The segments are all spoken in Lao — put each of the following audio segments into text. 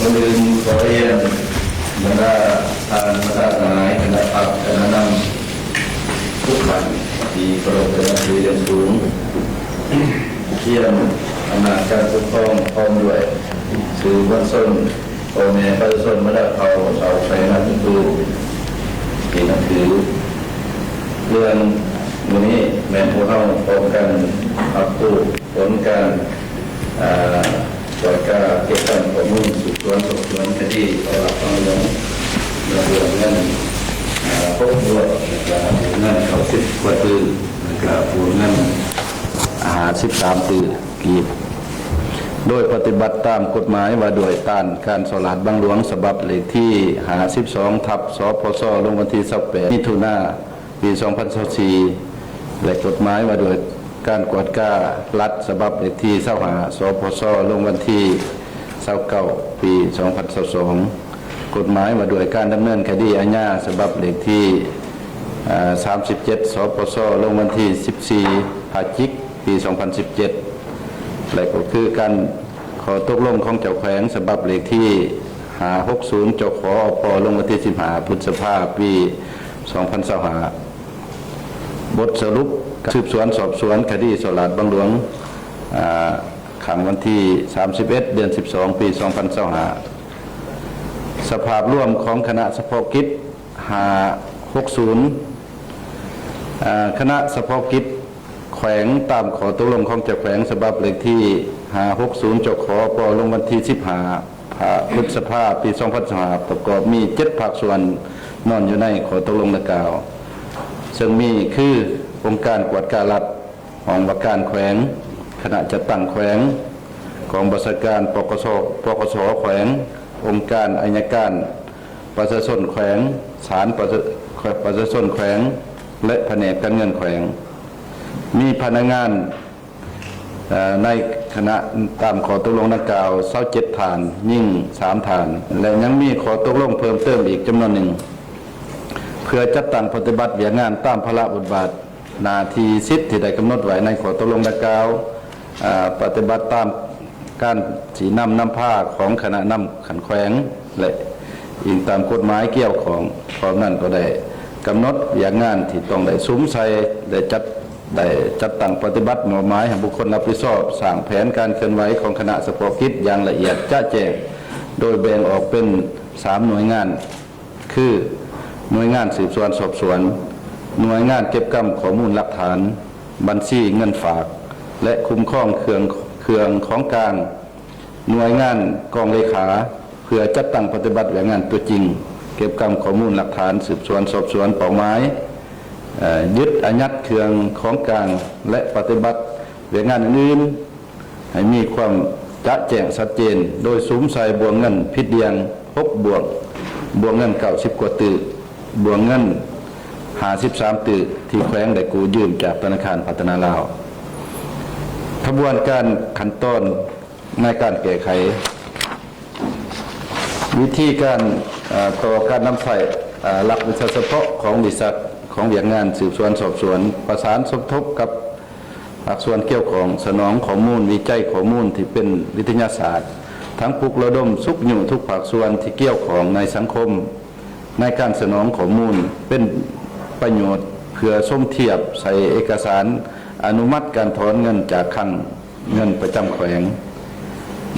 ກ່ອນອື່ນຂໍຮຽນບັນດາທ່ານ ບັນດາທະນາຍ ຄະນະພັກ ຄະນະນຳທຸກທ່ານທີ່ເຄົາລົບ ແລະ ນັບຖືຢ່າງສູງ, ຮຽນອຳນາດການປົກຄອງ ພ້ອມດ້ວຍສື່ມວນຊົນ, ພໍ່ແມ່ປະຊາຊົນ ບັນດາເຜົ່າຊາວແຂວງນາເປັນຕູ້ທີ່ນັບຖື. ເລື່ອງມື້ນີ້ແມ່ນພວກເຮົາພ້ອມກັນຮັບຮູ້ຜົນການ ອາ ກວດກາເກັບກຳຂໍ້ມູນ ສືບສວນສອບສວນຄະດີສໍ້ລາດບັງຫຼວງ ລະບວນເງິນ ອາ ຫົກບວກ ແລະກະບວກເງິນເກົ້າສິບກວ່າຕື້ ແລະກະບວກເງິນຫ້າສິບສາມຕື້ກີບ ໂດຍປະຕິບັດຕາມກົດໝາຍວ່າດ້ວຍຕ້ານການສໍ້ລາດບັງຫຼວງ ສະບັບເລກທີຫ້າສິບສອງ ທັບ ສພຊ ລົງວັນທີຊາວແປດ ມິຖຸນາ ປີສອງພັນຊາວສີ່ ແລະ ກົດໝາຍວ່າດ້ວຍການກວດກາລັດ ສະບັບເລກທີຊາວຫ້າ ສພຊ ລົງວັນທີຊາວເກົ້າ ປີສອງພັນຊາວສອງ, ກົດໝາຍວ່າດ້ວຍການດຳເນີນຄະດີອາຍາ ສະບັບເລກທີ ອາ ສາມສິບເຈັດ ສພຊ ລົງວັນທີສິບສີ່ ພະຈິກ ປີສອງພັນສິບເຈັດ ແລະ ກໍຄືການຂໍຕົກລົງຂອງເຈົ້າແຂວງ ສະບັບເລກທີຫ້າຫົກສູນ ຈຂ ອພ ລົງວັນທີສິບຫ້າ ພຶດສະພາ ປີສອງພັນຊາວຫ້າ. ບົດສະຫຼຸບການສືບສວນສອບສວນຄະດີສໍ້ລາດບັງຫຼວງ ອາ ຄັ້ງວັນທີສາມສິບເອັດ ເດືອນສິບສອງ ປີສອງພັນຊາວຫ້າ. ສະພາບລວມຂອງຄະນະສະເພາະກິດຫ້າຫົກສູນ ອາ ຄະນະສະເພາະກິດແຂວງ ຕາມຂໍ້ຕົກລົງຂອງເຈົ້າແຂວງ ສະບັບເລກທີຫ້າຫົກສູນ ຈຂ ອພ ລົງວັນທີສິບຫ້າ ພະພຶດສະພາ ປີສອງພັນຊາວຫ້າ ປະກອບມີເຈັດພາກສ່ວນນອນຢູ່ໃນຂໍ້ຕົກລົງດັ່ງກ່າວ ເຊິ່ງມີຄື ອົງການກວດກາລັດ, ຫ້ອງວ່າການແຂວງ, ຄະນະຈັດຕັ້ງແຂວງ, ກອງບັນຊາການ ປກສ ປກສ ແຂວງ, ອົງການໄອຍະການປະຊາຊົນແຂວງ, ສານປະຊາ ປະຊາຊົນແຂວງ ແລະ ພະແນກການເງິນແຂວງ. ມີພະນັກງານ ເອີ ໃນຄະນະຕາມຂໍ້ຕົກລົງດັ່ງກ່າວຊາວເຈັດທ່ານ, ຍິງສາມທ່ານ ແລະ ຍັງມີຂໍ້ຕົກລົງເພີ່ມເຕີມອີກຈຳນວນໜຶ່ງ ເພື່ອຈັດຕັ້ງປະຕິບັດວຽກງານຕາມພາລະບົດບາດ ໜ້າທີ່ສິດທີ່ໄດ້ກຳນົດໄວ້ໃນຂໍ້ຕົກລົງດັ່ງກ່າວ, ອາ ປະຕິບັດຕາມການຊີ້ນຳນຳພາຂອງຄະນະນຳຂັ້ນແຂວງ ແລະ ອີງຕາມກົດໝາຍກ່ຽວຂ້ອງ. ພ້ອມນັ້ນກໍໄດ້ກຳນົດວຽກງານທີ່ຕ້ອງໄດ້ສຸມໃສ່ ໄດ້ຈັດ ໄດ້ຈັດຕັ້ງປະຕິບັດ, ມອບໝາຍໃຫ້ບຸກຄົນຮັບຜິດຊອບ ສ້າງແຜນການເຄື່ອນໄຫວຂອງຄະນະສະເພາະກິດຢ່າງລະອຽດຈະແຈ້ງ, ໂດຍແບ່ງອອກເປັນສາມໜ່ວຍງານ ຄື ໜ່ວຍງານສືບສວນສອບສວນ, ໜ່ວຍງານເກັບກຳຂໍ້ມູນຫຼັກຖານ, ບັນຊີເງິນຝາກ ແລະ ຄຸ້ມຄອງເຄື່ອງ ເຄື່ອງຂອງກາງ, ໜ່ວຍງານກອງເລຂາ ເພື່ອຈັດຕັ້ງປະຕິບັດວຽກງານຕົວຈິງ, ເກັບກຳຂໍ້ມູນຫຼັກຖານ, ສືບສວນສອບສວນເປົ້າໝາຍ, ເອີ ຍຶດອາຍັດເຄື່ອງຂອງກາງ ແລະ ປະຕິບັດວຽກງານອື່ນໆ ໃຫ້ມີຄວາມຈະແຈ້ງຊັດເຈນ, ໂດຍສຸມໃສ່ບ່ວງເງິນຜິດດ່ຽງຫົກບ່ວງ, ບ່ວງເງິນເກົ້າສິບກວ່າຕື້, ບ່ວງເງິນຫ້າສິບສາມຕື້ ທີ່ແຂວງໄດ້ກູ້ຢືມຈາກທະນາຄານພັດທະນາລາວ. ຂະບວນການຂັ້ນຕອນໃນການແກ້ໄຂ. ວິທີການ ເອີ ຕໍ່ການນຳໃຊ້ ເອີ ຫຼັກວິຊາສະເພາະຂອງວິຊາ ຂອງວຽກງານສືບສວນສອບສວນ, ປະສານສົມທົບກັບ ພາກສ່ວນກ່ຽວຂ້ອງ, ສະໜອງຂໍ້ມູນ, ວິໄຈຂໍ້ມູນທີ່ເປັນວິທະຍາສາດ, ທັງປຸກລະດົມຊຸກຍູ້ທຸກພາກສ່ວນທີ່ກ່ຽວຂ້ອງໃນສັງຄົມ ໃນການສະໜອງຂໍ້ມູນເປັນປະໂຫຍດ ເພື່ອສົມທຽບໃສ່ເອກະສານອະນຸມັດການຖອນເງິນຈາກຄັງເງິນປະຈຳແຂວງ.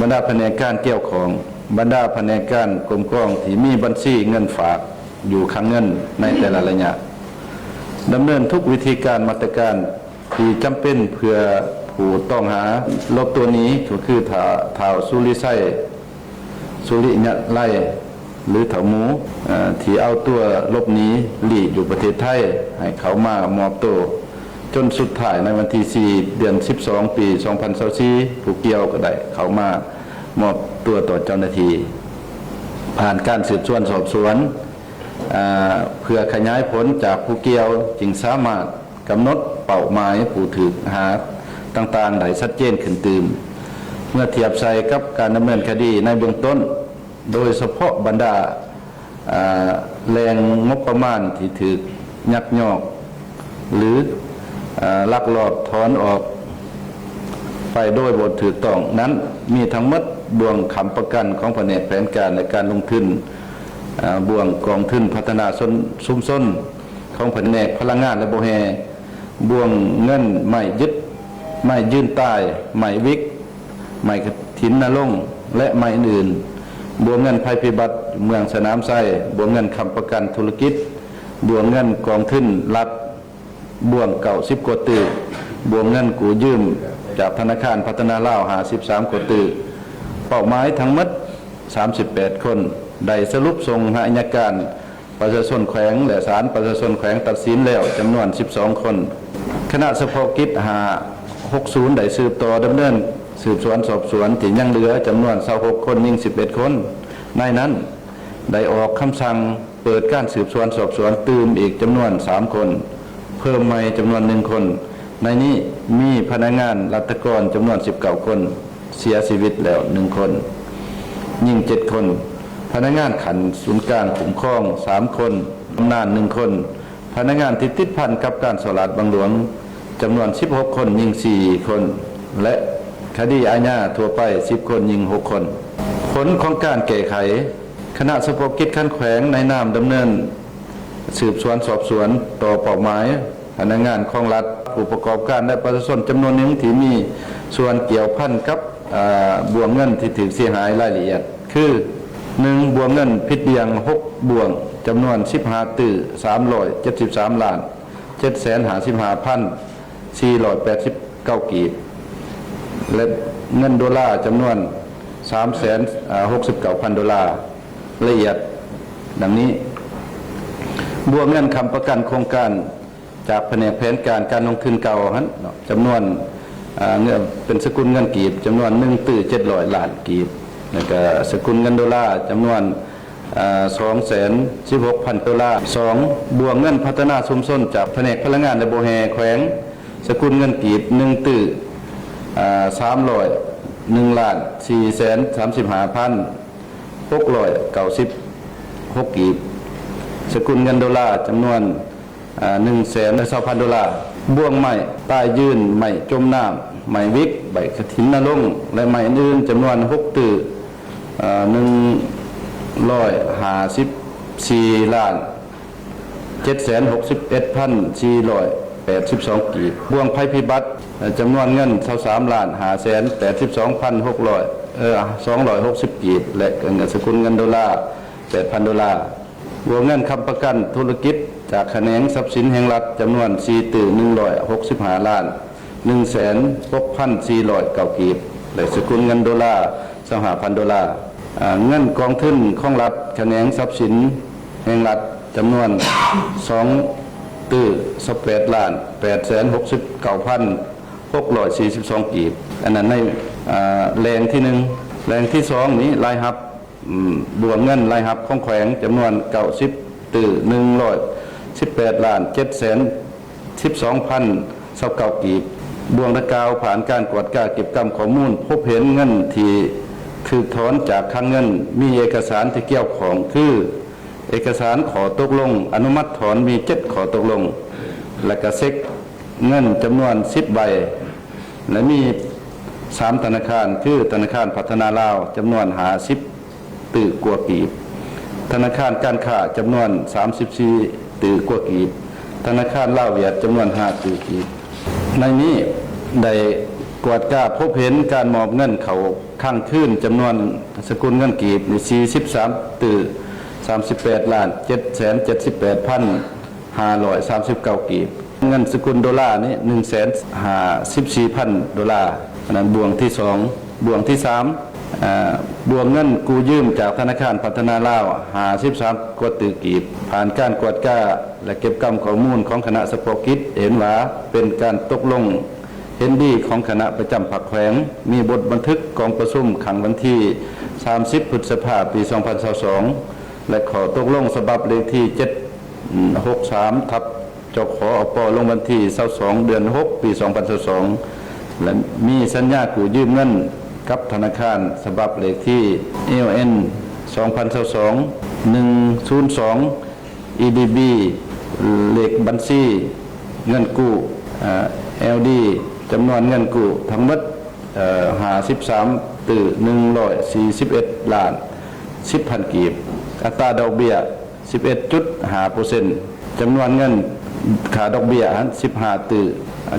ບັນດາພະແນກການກ່ຽວຂ້ອງ, ບັນດາພະແນກການກົມກອງທີ່ມີບັນຊີເງິນຝາກຢູ່ຄັງເງິນໃນແຕ່ລະໄລຍະ, ດຳເນີນທຸກວິທີການ, ມາດຕະການ ທີ່ຈຳເປັນເພື່ອຜູ້ຕ້ອງຫາຫຼົບຕົວໜີ ກໍຄື ທ້າ ທ້າວ ສຸລິໄຊ ສຸລິຍະໄລ ຫຼື ທ້າວໝູ ເອີ ທີ່ເອົາຕົວຫຼົບໜີລີ້ຢູ່ປະເທດໄທ ໃຫ້ເຂົ້າມາມອບໂຕ ຈົນສຸດທ້າຍໃນວັນທີສີ່ ເດືອນສິບສອງ ປີສອງພັນຊາວສີ່ ຜູ້ກ່ຽວກໍໄດ້ເຂົ້າມາມອບຕົວຕໍ່ເຈົ້າໜ້າທີ່ ຜ່ານການສືບສວນສອບສວນ ເອີ ເພື່ອຂະຫຍາຍຜົນຈາກຜູ້ກ່ຽວ ຈຶ່ງສາມາດ ກຳນົດເປົ້າໝາຍຜູ້ຖືກຫາຕ່າງໆໄດ້ຊັດເຈນຂຶ້ນຕື່ມ ເມື່ອທຽບໃສ່ກັບການດຳເນີນຄະດີໃນເບື້ອງຕົ້ນ, ໂດຍສະເພາະບັນດາ ອາ ແຫຼ່ງງົບປະມານທີ່ຖືກຍັກຍອກ ຫຼື ອາ ລັກລອບຖອນອອກໄປໂດຍບໍ່ຖືກຕ້ອງນັ້ນ ມີທັງໝົດ ບ່ວງຄ້ຳປະກັນຂອງພະແນກແຜນການ ແລະ ການລົງທຶນ, ອາ, ບ່ວງກອງທຶນພັດທະນາຊົນ, ຊຸມຊົນຂອງພະແນກພະລັງງານ ແລະ ບໍ່ແຮ່, ບ່ວງເງິນໄມ້ຍຶດ, ໄມ້ຢືນຕາຍ, ໄມ້ວິກ, ໄມ້ກະຖິນນະລົງ ແລະ ໄມ້ອື່ນໆ, ບ່ວງເງິນໄພພິບັດເມືອງສະໜາມໄຊ, ບ່ວງເງິນຄ້ຳປະກັນທຸລະກິດ, ບ່ວງເງິນກອງທຶນລັດ, ບ່ວງເກົ້າສິບກວ່າຕື້, ບ່ວງເງິນກູ້ຢືມຈາກທະນາຄານພັດທະນາລາວຫ້າສິບສາມກວ່າຕື້, ເປົ້າໝາຍທັງໝົດສາມສິບແປດຄົນ, ໄດ້ສະຫຼຸບສົ່ງໃຫ້ອັຍການປະຊາຊົນແຂວງ ແລະ ສານປະຊາຊົນແຂວງຕັດສິນແລ້ວຈຳນວນສິບສອງຄົນ. ຄະນະສະເພາະກິດຫ້າຫົກສູນໄດ້ສືບຕໍ່ດຳເນີນສືບສວນສອບສວນທີ່ຍັງເຫຼືອຈຳນວນຊາວຫົກຄົນ, ຍິງສິບເອັດຄົນ. ໃນນັ້ນໄດ້ອອກຄຳສັ່ງ ເປີດການສືບສວນສອບສວນຕື່ມອີກຈຳນວນສາມຄົນ, ເພີ່ມໃໝ່ຈຳນວນໜຶ່ງຄົນ. ໃນນີ້ມີພະນັກງານລັດຖະກອນຈຳນວນສິບເກົ້າຄົນ, ເສຍຊີວິດແລ້ວໜຶ່ງຄົນ, ຍິງເຈັດຄົນ, ພະນັກງານຂັ້ນສູນກາງຄຸ້ມຄອງສາມຄົນ, ບຳນານໜຶ່ງຄົນ, ພະນັກງານທີ່ຕິດພັນກັບການສໍ້ລາດບັງຫຼວງຈຳນວນສິບຫົກຄົນ, ຍິງສີ່ຄົນ ແລະ ຄະດີອາຍາທົ່ວໄປສິບຄົນ, ຍິງຫົກຄົນ. ຜົນຂອງການແກ້ໄຂ ຄະນະສະເພາະກິດຂັ້ນແຂວງໃນນາມດຳເນີນສືບສວນສອບສວນຕໍ່ເປົ້າໝາຍພະນັກງານຂອງລັດ, ຜູ້ປະກອບການ ແລະ ປະຊາຊົນຈຳນວນໜຶ່ງທີ່ມີສ່ວນກ່ຽວພັນກັບ, ອາ, ບ່ວງເງິນທີ່ຖືກເສຍຫາຍ. ລາຍລະອຽດຄື ໜຶ່ງ ບ່ວງເງິນຜິດດ່ຽງຫົກບ່ວງ ຈຳນວນສິບຫ້າຕື້ ສາມຮ້ອຍເຈັດສິບສາມລ້ານ ເຈັດແສນຫ້າສິບຫ້າພັນ ສີ່ຮ້ອຍແປດສິບເກົ້າກີບ ແລະ ເງິນໂດລາຈຳນວນສາມແສນຫົກສິບເກົ້າພັນໂດລາ. ລະອຽດດັ່ງນີ້, ບ່ວງເງິນຄ້ຳປະກັນໂຄງການຈາກພະແນກແຜນການການລົງທຶນເກົ່າຫັ້ນເນາະ ຈຳນວນ, ເງິນ ເປັນສະກຸນເງິນກີບ ຈຳນວນໜຶ່ງຕື້ເຈັດຮ້ອຍລ້ານກີບ ແລ້ວກະສະກຸນເງິນໂດລາຈຳນວນ ອາ ສອງແສນສິບຫົກພັນໂດລາ. ສອງ ບ່ວງເງິນພັດທະນາຊຸມຊົນຈາກພະແນກພະລັງງານ ແລະ ບໍ່ແຮ່ແຂວງ, ສະກຸນເງິນກີບ ໜຶ່ງຕື້ ອາ ສາມຮ້ອຍໜຶ່ງລ້ານສີ່ແສນສາມສິບຫ້າພັນຫົກຮ້ອຍເກົ້າສິບຫົກກີບ, ສະກຸນເງິນໂດລາຈຳນວນ ອາ ໜຶ່ງແສນຊາວພັນໂດລາ. ບ່ວງໄມ້ຕາຍຢືນ, ໄມ້ຈົມນ້ຳ, ໄມ້ວິກ, ໃບກະຖິນນະລົງ ແລະ ໄມ້ອື່ນໆ ຈຳນວນຫົກຕື້ ອາ ໜຶ່ງຮ້ອຍຫ້າສິບສີ່ລ້ານເຈັດແສນຫົກສິບເອັດພັນສີ່ຮ້ອຍແປດສິບສອງກີບ. ບ່ວງໄພພິບັດ ຈຳນວນເງິນຊາວສາມລ້ານຫ້າແສນແປດສິບສອງພັນຫົກຮ້ອຍ ເອີ ສອງຮ້ອຍຫົກສິບກີບ ແລະ ສະກຸນເງິນໂດລາ ແປດພັນໂດລາ. ບ່ວງເງິນຄ້ຳປະກັນທຸລະກິດຈາກຂະແໜງຊັບສິນແຫ່ງລັດ ຈຳນວນສີ່ຕື້ໜຶ່ງຮ້ອຍຫົກສິບຫ້າລ້ານໜຶ່ງແສນຫົກພັນສີ່ຮ້ອຍເກົ້າກີບ ແລະ ສະກຸນເງິນໂດລາຊາວຫ້າພັນໂດລາ. ອາ ເງິນກອງທຶນຂອງລັດຂະແໜງຊັບສິນແຫ່ງລັດ ຈຳນວນສອງຕື້ຊາວແປດລ້ານແປດແສນຫົກສິບເກົ້າພັນຫົກຮ້ອຍສີ່ສິບສອງກີບ. ອັນນັ້ນໃນ, ອາ, ແຫຼ່ງທີໜຶ່ງ. ແຫຼ່ງທີສອງນີ້ ລາຍຮັບ, ອືມ, ບ່ວງເງິນລາຍຮັບຂອງແຂວງ ຈຳນວນເກົ້າສິບຕື້ໜຶ່ງຮ້ອຍສິບແປດລ້ານເຈັດແສນສິບສອງພັນຊາວເກົ້າກີບ. ບ່ວງດັ່ງກ່າວຜ່ານການກວດກາເກັບກຳຂໍ້ມູນ ພົບເຫັນເງິນທີ່ຖືກຖອນຈາກຄັງເງິນ ມີເອກະສານທີ່ກ່ຽວຂ້ອງຄື ເອກະສານຂໍ້ຕົກລົງອະນຸມັດຖອນມີເຈັດຂໍ້ຕົກລົງ ແລະ ກະເຊັກເງິນຈຳນວນສິບໃບ ແລະ ມີສາມທະນາຄານ ຄື ທະນາຄານພັດທະນາລາວ ຈຳນວນຫ້າສິບຕື້ກວ່າກີບ, ທະນາຄານການຄ້າ ຈຳນວນສາມສິບສີ່ຕື້ກວ່າກີບ, ທະນາຄານລາວຫວຽດ ຈຳນວນຫ້າຕື້ກີບ. ໃນນີ້ໄດ້ກວດກາພົບເຫັນການມອບເງິນເຂົ້າຄັງຄືນ ຈຳນວນສະກຸນເງິນກີບນີ້ສີ່ສິບສາມຕື້ສາມສິບແປດລ້ານເຈັດແສນເຈັດສິບແປດພັນຫ້າຮ້ອຍສາມສິບເກົ້າກີບ, ເງິນສະກຸນໂດລານີ້ໜຶ່ງແສນຫ້າສິບສີ່ພັນໂດລາ. ອັນນັ້ນບ່ວງທີສອງ. ບ່ວງທີສາມ ອາ ບ່ວງເງິນກູ້ຢືມຈາກທະນາຄານພັດທະນາລາວ ຫ້າສິບສາມກວ່າຕື້ກີບ, ຜ່ານການກວດກາ ແລະ ເກັບກຳຂໍ້ມູນຂອງຄະນະສະເພາະກິດ ເຫັນວ່າເປັນການຕົກລົງເຫັນດີຂອງຄະນະປະຈຳພັກແຂວງ, ມີບົດບັນທຶກກອງປະຊຸມຄັ້ງວັນທີສາມສິບ ພຶດສະພາ ປີສອງພັນຊາວສອງ ແລະ ຂໍ້ຕົກລົງສະບັບເລກທີເຈັດຫົກສາມ ທັບ ຈຂ ອປ ລົງວັນທີຊາວສອງ ເດືອນຫົກ ປີສອງພັນຊາວສອງ ແລະ ມີສັນຍາກູ້ຢືມເງິນກັບທະນາຄານສະບັບເລກທີ ເອລເອັນ ສອງພັນຊາວສອງ ໜຶ່ງສູນສອງ ອີ ດີ ບີ ເລກບັນຊີເງິນກູ້ ເອລ ດີ ຈຳນວນເງິນກູ້ທັງໝົດ ເອີ ຫ້າສິບສາມ ຕື້ ໜຶ່ງຮ້ອຍສີ່ສິບເອັດລ້ານສິບພັນກີບ, ອັດຕາດອກເບ້ຍ ສິບເອັດຈຸດຫ້າເປີເຊັນ, ຈຳນວນເງິນຄ່າດອກເບ້ຍຫັ້ນ ສິບຫ້າຕື້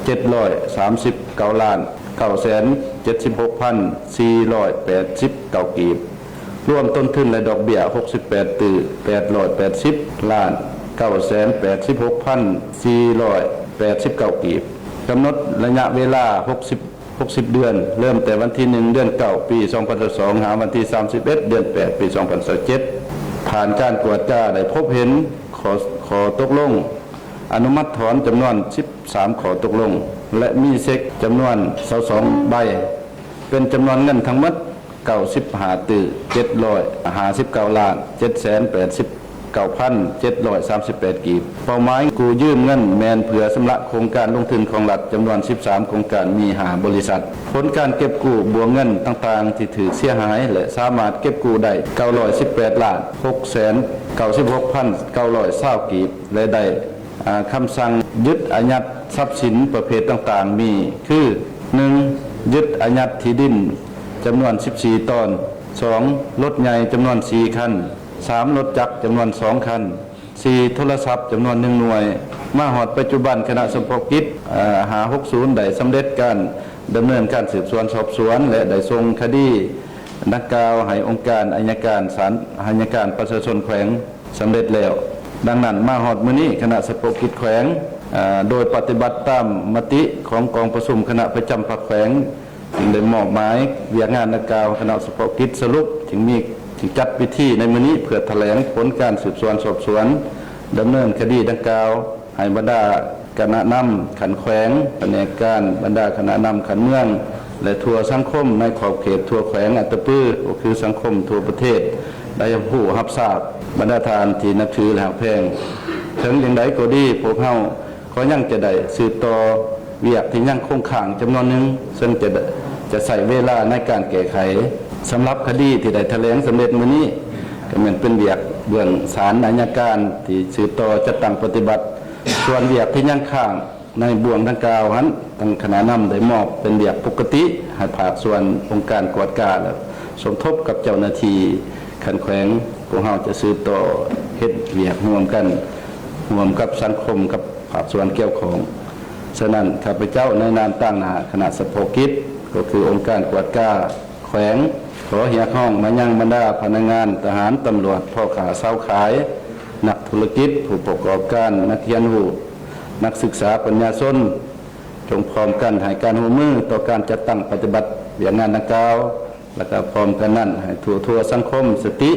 ເຈັດຮ້ອຍສາມສິບເກົ້າລ້ານເກົ້າແສນເຈັດສິບຫົກພັນສີ່ຮ້ອຍແປດສິບເກົ້າກີບ, ລວມຕົ້ນທຶນ ແລະ ດອກເບ້ຍ ຫົກສິບແປດຕື້ ແປດຮ້ອຍແປດສິບລ້ານເກົ້າແສນແປດສິບຫົກພັນສີ່ຮ້ອຍແປດສິບເກົ້າກີບ. ກຳນົດໄລຍະເວລາ ຫົກສິບ ຫົກສິບເດືອນ, ເລີ່ມແຕ່ວັນທີ ໜຶ່ງ ເດືອນ ເກົ້າ ປີ ສອງພັນຊາວສອງ ຫາວັນທີ ສາມສິບເອັດ ເດືອນ ແປດ ປີ ສອງພັນຊາວເຈັດ. ຜ່ານການກວດກາໄດ້ພົບເຫັນຂໍ້ ຂໍ້ຕົກລົງອະນຸມັດຖອນຈຳນວນ ສິບສາມ ຂໍ້ຕົກລົງ ແລະ ມີເຊັກຈຳນວນ ຊາວສອງ ໃບ, ເປັນຈຳນວນເງິນທັງໝົດ ເກົ້າສິບຫ້າຕື້ ເຈັດຮ້ອຍຫ້າສິບເກົ້າລ້ານເຈັດແສນແປດສິບເກົ້າພັນເຈັດຮ້ອຍສາມສິບແປດກີບ. ເປົ້າໝາຍກູ້ຢືມເງິນແມ່ນເພື່ອຊຳລະໂຄງການລົງທຶນຂອງລັດຈຳນວນ ສິບສາມ ໂຄງການ, ມີ ຫ້າ ບໍລິສັດ. ຜົນການເກັບກູ້ບົວເງິນຕ່າງໆທີ່ຖືກເສຍຫາຍ ແລະ ສາມາດເກັບກູ້ໄດ້ ເກົ້າຮ້ອຍສິບແປດລ້ານຫົກແສນເກົ້າສິບຫົກພັນເກົ້າຮ້ອຍຊາວກີບ ແລະ ໄດ້ ອາ ຄຳສັ່ງຍຶດອາຍັດຊັບສິນປະເພດຕ່າງໆ ມີຄື ໜຶ່ງ ຍຶດອາຍັດທີ່ດິນຈຳນວນ ສິບສີ່ ຕອນ, ສອງ ລົດໃຫຍ່ຈຳນວນ ສີ່ ຄັນ, ສາມ ລົດຈັກຈຳນວນ ສອງ ຄັນ, ສີ່ ໂທລະສັບຈຳນວນ ໜຶ່ງ ໜ່ວຍ. ມາຮອດປັດຈຸບັນ ຄະນະສະເພາະກິດ ເອີ ຫ້າຫົກສູນ ໄດ້ສຳເລັດການດຳເນີນການສືບສວນສອບສວນ ແລະ ໄດ້ສົ່ງຄະດີດັ່ງກ່າວໃຫ້ອົງການໄອຍະການສານໄອຍະການປະຊາຊົນແຂວງ ສຳເລັດແລ້ວ. ດັ່ງນັ້ນ ມາຮອດມື້ນີ້ ຄະນະສະເພາະກິດແຂວງ ເອີ ໂດຍປະຕິບັດຕາມມະຕິຂອງກອງປະຊຸມຄະນະປະຈຳພັກແຂວງ ຈຶ່ງໄດ້ມອບໝາຍວຽກງານດັ່ງກ່າວໃຫ້ຄະນະສະເພາະກິດສະຫຼຸບ, ຈຶ່ງມີ ຈຶ່ງຈັດພິທີໃນມື້ນີ້ ເພື່ອຖະແຫຼງຜົນການສືບສວນສອບສວນ ດຳເນີນຄະດີດັ່ງກ່າວ ໃຫ້ບັນດາຄະນະນຳຂັ້ນແຂວງ, ພະແນກການ, ບັນດາຄະນະນຳຂັ້ນເມືອງ ແລະ ທົ່ວສັງຄົມໃນຂອບເຂດທົ່ວແຂວງອັດຕະປື ກໍຄືສັງຄົມທົ່ວປະເທດ ໄດ້ຮັບຮູ້ຮັບຊາບ. ບັນດາທ່ານທີ່ນັບຖື ແລະ ຮັກແພງ, ເຖິງຢ່າງໃດກໍດີ, ພວກເຮົາກໍຍັງຈະໄດ້ສືບຕໍ່ວຽກທີ່ຍັງຄົງຄ້າງຈຳນວນໜຶ່ງ, ເຊິ່ງຈະ ຈະໃຊ້ເວລາໃນການແກ້ໄຂ. ສຳລັບຄະດີທີ່ໄດ້ຖະແຫຼງສຳເລັດມື້ນີ້ ກໍແມ່ນເປັນວຽກເບື້ອງສານໄອຍະການທີ່ສືບຕໍ່ຈັດຕັ້ງປະຕິບັດ. ສ່ວນວຽກທີ່ຍັງຄ້າງ ໃນບ່ວງດັ່ງກ່າວຫັ້ນ, ທາງຄະນະນຳໄດ້ມອບເປັນວຽກປົກກະຕິໃຫ້ພາກສ່ວນອົງການກວດກາ ແລະ ສົມທົບກັບເຈົ້າໜ້າທີ່ຂັ້ນແຂວງ. ພວກເຮົາຈະສືບຕໍ່ເຮັດວຽກຮ່ວມກັນ, ຮ່ວມກັບສັງຄົມ, ກັບພາກສ່ວນກ່ຽວຂ້ອງ. ສະນັ້ນ, ຂ້າພະເຈົ້າໃນນາມຕາງໜ້າຄະນະສະເພາະກິດ, ກໍຄືອົງການກວດກາແຂວງ, ຂໍຮຽກຮ້ອງມາຍັງບັນດາພະນັກງານ, ທະຫານ, ຕຳຫຼວດ, ພໍ່ຄ້າຊາວຂາຍ, ນັກທຸລະກິດ, ຜູ້ປະກອບການ, ນັກຮຽນຮູ້, ນັກສຶກສາ, ປັນຍາຊົນ, ຈົ່ງພ້ອມກັນໃຫ້ການຮ່ວມມືຕໍ່ການຈັດຕັ້ງປະຕິບັດວຽກງານດັ່ງກ່າວ, ແລະ ກໍພ້ອມກັນນັ້ນໃຫ້ທົ່ວໆສັງຄົມສະຕິ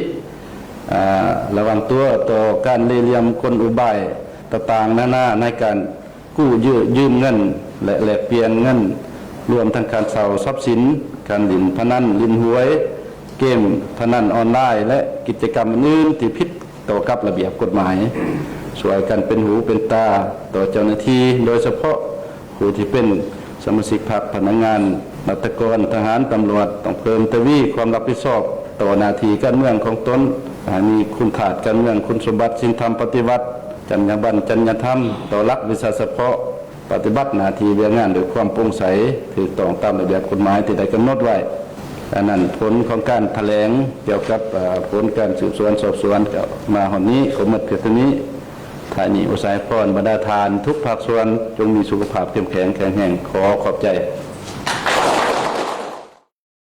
ອາ ລະວັງຕົວຕໍ່ການເລ່ຫຼ່ຽມກົນອຸບາຍຕ່າງໆນານາໃນການກູ້ຢືມເງິນ ແລະ ແລກປ່ຽນເງິນ, ລວມທັງການເຊົ່າຊັບສິນ, ການຫຼິ້ນພະນັນ, ຫຼິ້ນຫວຍ, ເກມພະນັນອອນລາຍ ແລະ ກິດຈະກຳອື່ນໆທີ່ຜິດ ຕໍ່ກັບລະບຽບກົດໝາຍ, ຊ່ວຍກັນເປັນຫູເປັນຕາຕໍ່ເຈົ້າໜ້າທີ່, ໂດຍສະເພາະຜູ້ທີ່ເປັນສະມາຊິກພັກ, ພະນັກງານ, ລັດຖະກອນ, ທະຫານ, ຕຳຫຼວດ, ຕ້ອງເພີ່ມທະວີຄວາມຮັບຜິດຊອບຕໍ່ໜ້າທີ່ການເມືອງຂອງຕົນ, ໃຫ້ມີຄຸນທາດການເມືອງ, ຄຸນສົມບັດ, ສິນທຳປະຕິວັດ, ຈັນຍາບັນ, ຈັນຍາທຳ, ຕໍ່ຫຼັກວິຊາສະເພາະ, ປະຕິບັດໜ້າທີ່ວຽກງານດ້ວຍຄວາມໂປ່ງໃສ, ຖືກຕ້ອງຕາມລະບຽບກົດໝາຍທີ່ໄດ້ກຳນົດໄວ້. ອັນນັ້ນ ຜົນຂອງການຖະແຫຼງກ່ຽວກັບ ເອີ ຜົນການສືບສວນສອບສວນກໍມາຮອດນີ້ ກໍໝົດພຽງເທົ່ານີ້. ທ້າຍນີ້ ອຸສາໃຫ້ພອນບັນດາທ່ານທຸກພາກສ່ວນ ຈົ່ງມີສຸຂະພາບເຂັ້ມແຂງແຂງແຮງ. ຂໍຂອບໃຈ.